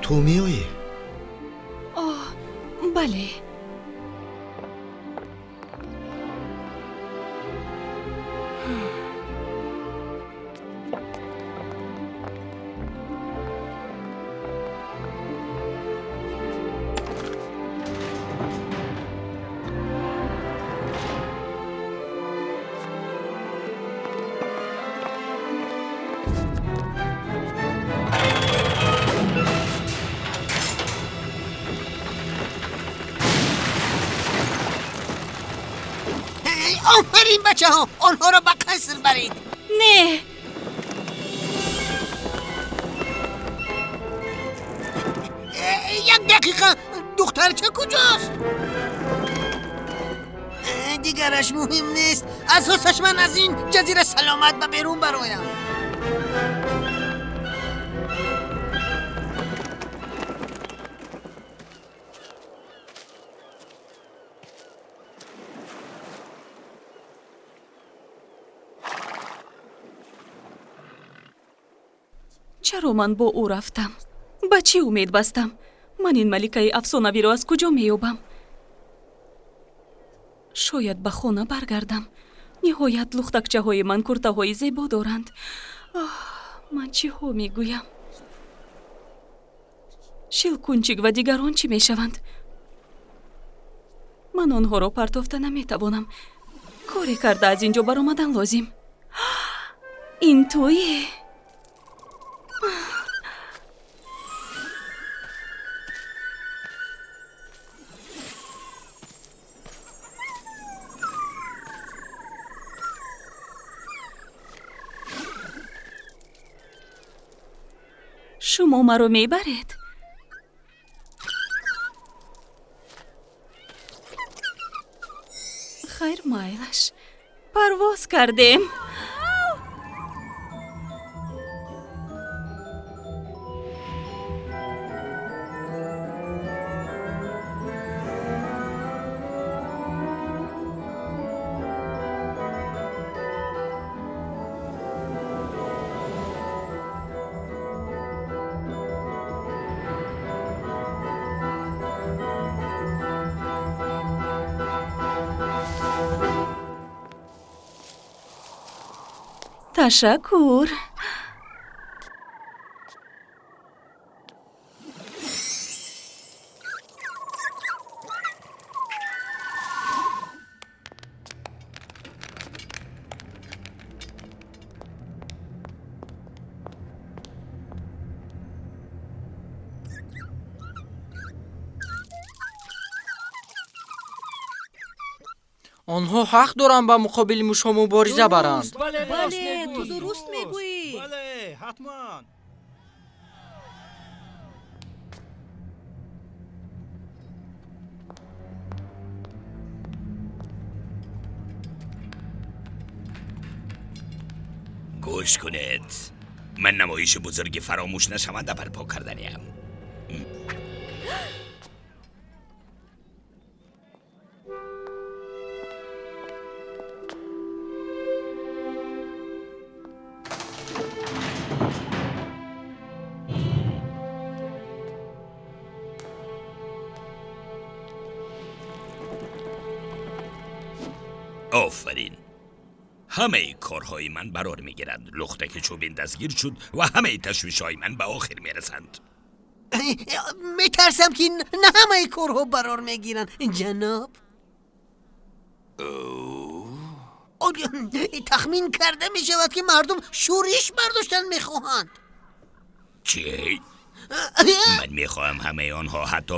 Ту меоӣ? Оҳ, бале. Офарин, бачаҳо, онҳоро ба қаср баред. Не. Як дақиқа, духтарча куҷост? Дигараш муҳим нест, асосаш ман аз ин ҷазира саломат ба берун бароям. Чаро ман бо ӯ рафтам? Ба чӣ умед бастам? Ман ин маликаи афсонавиро аз куҷо меёбам? Шояд ба хона баргардам. Ниҳоят лухтакчаҳои ман куртаҳои зебо доранд. Оҳ, ман чиҳо мегӯям? Шилкунчик ва дигарон чӣ мешаванд? Ман онҳоро партофта наметавонам. Коре карда аз ин ҷо баромадан лозим. Ин туӣ? Шумо маро мебаред? Хайр, майлаш, парвоз кардем. Ташаккур. Онҳо ҳақ доранд ба муқобили мушҳо мубориза баранд. Бале, ту дуруст мегӯӣ. Бале, ҳатман. Гӯш кунед, ман намоиши бузурги фаромӯш нашаванда барпо карданиам. Офарин, ҳамаи корҳои ман барор мегиранд. Лухтаки чӯбин дастгир шуд ва ҳамаи ташвишҳои ман ба охир мерасанд. Метарсам, ки на ҳамаи корҳо барор мегиранд, ҷаноб. Тахмин карда мешавад, ки мардум шӯриш бардоштан мехоҳанд. Чӣ? Ман мехоҳам ҳамаи онҳо, ҳатто